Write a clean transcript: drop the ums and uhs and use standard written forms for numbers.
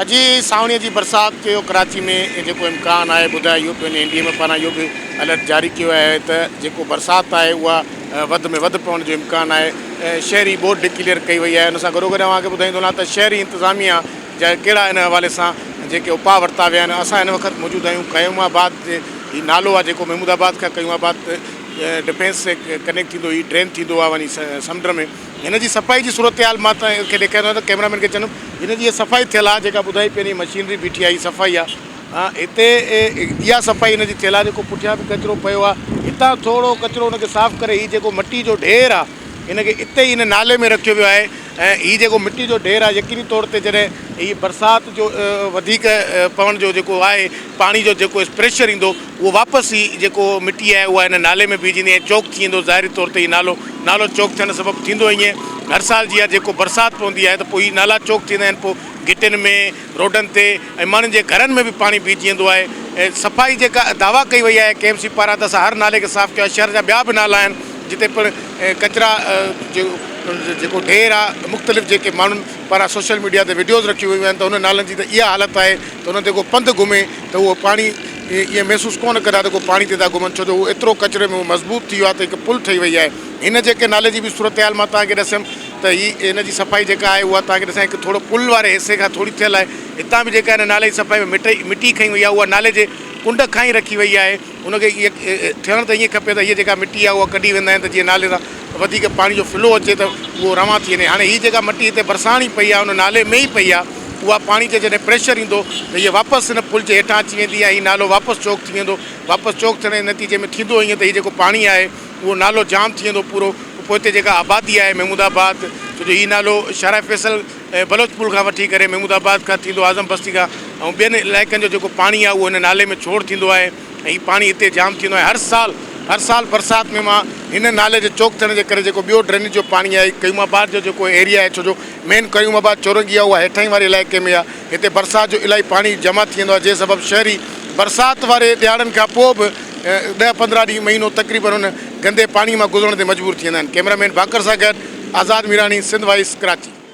اڄ سانوڻيء جي برسات جو ڪراچي ۾ جيڪو امڪان آهي ٻڌايو اهو پيو وڃي اين ڊي ايم اي پاران اهو به الرٽ جاري ڪيو آهي ته جيڪو برسات آهي اها وڌ ۾ وڌ پوڻ جو امڪان آهي شهري ٻوڏ ڊڪليئر ڪئي وئي آهي ان سان گڏوگڏ اوهان کي ٻڌائيندو هلان ته شهري انتظاميا جا ڪهڙا ان حوالي سان جيڪي اپاء ورتا ويا آهن اسان هن وقت موجود آهيون قيوم آباد جي هي نالو آهي جيڪو محمود آباد کان قيوم آباد ڊفينس سي ڪنيڪٽ ٿيندو هي ڊرين ٿيندو آهي وڃي سمنڊ ۾ هن جي صفائي جي صورتحال مان توهان کي ڏيکاريان ٿو ته ڪئميرا مين کي چوندم هن جي صفائي ٿيل آهي جيڪا ٻڌائي پئي وڃي مشينري بيٺي آهي هي صفائي آهي هتي اها صفائي هن جي ٿيل آهي جيڪو پٺيان به ڪچرو پيو آهي هتان ٿورو ڪچرو هن کي صاف ڪري هي جيڪو مٽي جو ڍير آهي هن کي اتي ئي هن نالي ۾ رکيو ويو آهي ۽ هي جيڪو مٽي جو ڍير آهي يقيني طور تي جڏهن هي برسات جو وڌيڪ پوڻ جو جيڪو آهي پاڻي جو جيڪو پريشر ايندو اهو واپس هي جيڪو مٽي آهي اها هن نالي ۾ بيهجي ويندي ۽ چوڪ ٿي ويندو ظاهري طور تي هي نالو نالو چوڪ ٿيڻ سبب ٿيندو ائين هر سال جيان جيڪو برسات پوندي آهي ته پوء هي نالا چوڪ ٿيندا آهن پوء گهٽين ۾ روڊن تي ۽ ماڻهن جي گهرن ۾ به پاڻي بيهجي ويندو آهي ۽ صفائي جيڪا دعويٰ ڪئي وئي آهي ڪي ايم سي پاران ته اسان هر نالي کي صاف ڪيو آهي شهر جا ٻيا به نالا آهن جتي پڻ ڪچرا جو جيڪو ڍير آهي مختلف جيڪي ماڻهن پاران سوشل ميڊيا تي وڊيوز رکيون ويون آهن ته انهن نالن جي ته اها حالت آهي ته انهن تي ڪو پنڌ گهمي ته اهو پاڻي ائين محسوس ڪونه ڪندا ته ڪو پاڻي تي ٿا گهمن ڇو جو اهو ايترو ڪچري ۾ مضبوط ٿي ويو آهي ته هڪ پل ٺهي وئي آهي هن جيڪي نالي جي به صورتحال مان توهان کي ڏسيم ته هي هن جي صفائي جيڪا آهي اها توهان کي ڏسان هڪ ٿورو پل واري حصي کان ٿوري ٿيل آهي هتان به جيڪا هن نالي جي صفائي ۾ مٽي مٽي کنئي وئي آهي اها نالي جي ڪنڊ کان ئي رکي وئي آهي ان کي ائين ٿيڻ ته ائين کپي ته هيء جيڪا مٽي آهي اها ڪڍي ويندا آهن ته جيئن نالي سان وڌيڪ پاڻي جو فلو اچي ته اهو روان ٿي وڃي. هاڻي هيء جيڪا مٽي هتي ڀرسان ئي پئي آهي ان نالي ۾ ئي پئي آهي اها پاڻي جي جڏهن پريشر ايندو ته هيء واپس هن پل جي هيٺان اچي ويندي ۽ هي نالو واپس چوڪ ٿي ويندو. واپس چوڪ ٿيڻ جي نتيجي ۾ ٿيندو ائين ته هي جيڪو پاڻي آهي اهو نالو جام ٿي ويندو پورو پوء هتي جيڪا آبادي آهي محمود آباد ڇو جو هي نالو شارع فيصل ۽ بلوچ پل کان وٺي ڪري محمود آباد کان ٿيندو اعظم بستي کان ۽ ٻين علائقن جو جيڪو پاڻي آهي اهو هن نالي ۾ ڇوڙ ٿيندو آهي ۽ هي پاڻي هتي جام ٿيندو آهي هر سال هر سال برسات ۾ مان هن نالي جي چوڪ ٿيڻ جي ڪري جيڪو ٻيو ڊرينيج جو پاڻي آهي قيوم آباد جو جيڪو ايريا آهي ڇو جو مين قيوم آباد چورنگي آهي اها هيٺائين واري علائقي ۾ آهي هتي برسات جو الاهي پاڻي جمع ٿي ويندو آهي جنهن سبب شهري برسات واري ڏهاڙن کان پوء به ڏهه 15 ڏينهن مهينو تقريبن ان گندي پاڻي مان گذرڻ تي مجبور ٿي ويندا آهن ڪئميرا مين باقر سان گڏ آزاد ميراڻي سنڌ وائس ڪراچي.